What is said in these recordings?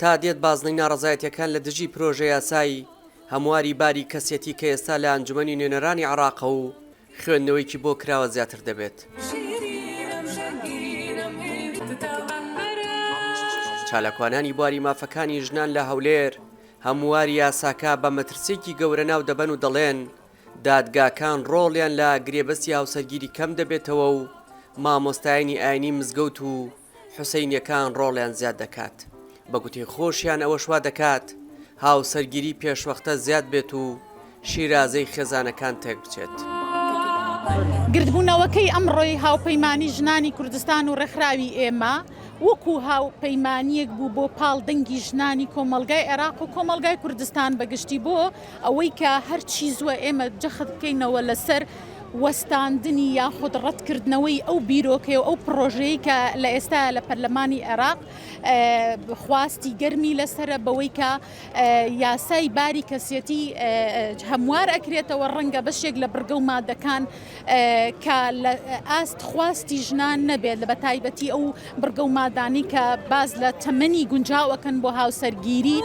تا دێت بازنەی ناڕەزایەتیەکان لە دژی پرۆژە یاسای هەمواری باری کەسێتی کە ئێستا لە ئەنجومەنی نوێنەرانی عێراقە و خوێندنەوەیەکی بۆ کراوە زیاتر دەبێت. چالاکوانانی بواری مافەکانی ژنان لە هەولێر هەمواری یاساکە بە مەترسیەکی گەورە ناو دەبەن و دەڵێن، دادگاکان ڕۆڵیان لە گرێبەستی هاوسەرگیری کەم دەبێتەوە و مامۆستایانی ئاینی مزگەوت و حوسەینیەکان ڕۆڵیان زیاد دەکات، بە گوتەی خۆشیان ئەوەش وا دەکات هاوسەرگیری پێشوەختە زیاد بێت و شیرازەی خێزانەکان تێکبچێت. گردبوونەوەکەی ئەمڕۆی هاوپەیمانی ژنانی کوردستان و ڕێکخراوی ئێمە وەکو هاوپەیمانییەک بوو بۆ پاڵ دەنگی ژنانی کۆمەڵگای عێراق و کۆمەڵگای کوردستان بە گشتی بۆ ئەوەی کە هەرچی زووە ئێمە جەخت بکەینەوە لەسەر وەستاندنی یاخود ڕەتکردنەوەی ئەو بیرۆکەی و ئەو پڕۆژەیەی کە لە ئێستا لە پەرلەمانی عێراق خواستی گەرمی لەسرە بەوەی کە یاسای باری کەسیەتی هەموار ئەکرێتەوە ڕەنگە بەشێک لە بڕگە و مادەکان کە لە ئاست خواستی ژنان نەبێت لە بەتایبەتی ئەو بڕگە و مادانەی کە باس لە تەمەنی گونجاو ئەکەن بۆ هاوسەرگیری.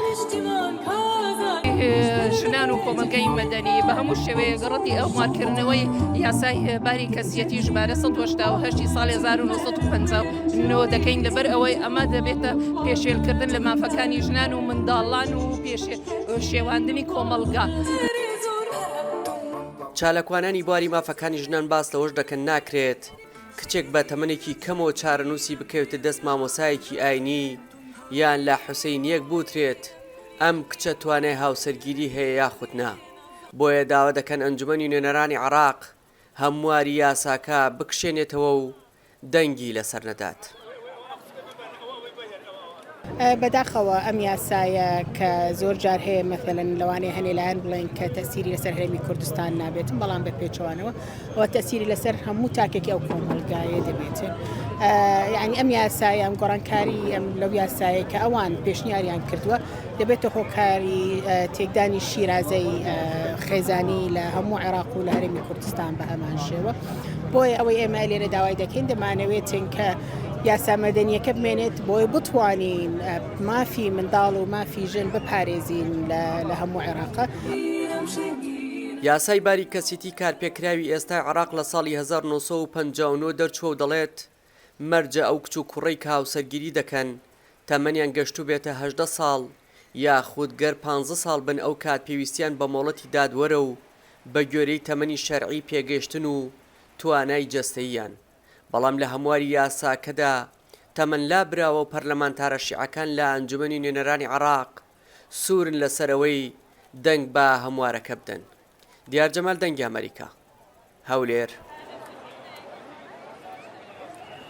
ژنان و کۆمەڵگەی مەدەنی بە هەموو شێوەیەک ڕەتی هەموارکردنەوەی یاسای باری کەسیەتی ژمارە 188 ی ساڵی 1959 دەکەین لەبەر ئەوەی ئەمە دەبێتە پێشێلکردن لە مافەکانی ژنان و منداڵان و پێشێواندنی کۆمەڵگا. چالاکوانانی بواری مافەکانی ژنان باس لەوەش دەکەن ناکرێت کچێک بە تەمەنێکی کەمەوە چارەنووسی بکەوێتە دەست مامۆسایەکی ئاینی یان لە حوسەینیەک بوترێت ئەم کچە توانای هاوسەرگیری هەیە یاخود نا بۆیە داوا دەکەن ئەنجومەنی نوێنەرانی عێراق هەمواری یاساکە بکشێنێتەوە و دەنگی لەسەر نەدات. بەداخەوە ئەم یاسایە کە زۆر جار هەیە مەثەلەن لەوانەیە هەنێ لایەن بڵێن کە تەسیری لەسەر هەرێمی کوردستان نابێتن بەڵام بە پێچەوانەوە ئەوە تەسیری لەسەر هەموو تاکێکی ئەو کۆمەڵگایە دەبێتن یعنی ئەم یاسایە ئەم گۆڕانکاری ئەم لەو یاسایە کە ئەوان پێشنیاریان کردووە دەبێتە هۆکاری تێکدانی شیرازەی خێزانی لە هەموو عێراق و لە هەرێمی کوردستان بە هەمان شێوە بۆیە ئەوەی ئێمە لێرە داوای دەکەین دەمانەوێتن کە یاسا مەدەنیەکە بمێنێت بۆی بتوانین مافی منداڵ و مافی ژن بپارێزین لە هەموو عێراقە. یاسای باری کەسیتی کارپێکراوی ئێستای عێراق لە ساڵی 1959 دەرچووە و دەڵێت، مەرجە ئەو کچ و کوڕەی کە هاوسەرگیری دەکەن تەمەنیان گەشتووبێتە 18 ساڵ یاخود گەر پانزە ساڵ بن ئەوکات پێویستیان بە مۆڵەتی دادوەرە و بەگوێرەی تەمەنی شەرعی پێگەشتن و توانای جەستەییان. بەڵام لە هەمواری یاساکەدا تەمەن لابراوە و پەرلەمانتارە شیعەکان لە ئەنجومەنی نوێنەرانی عێراق سوورن لەسەر ئەوەی دەنگ بە هەموارەکە بدەن. دیار جەمال دەنگی ئەمەریکا، هەولێر.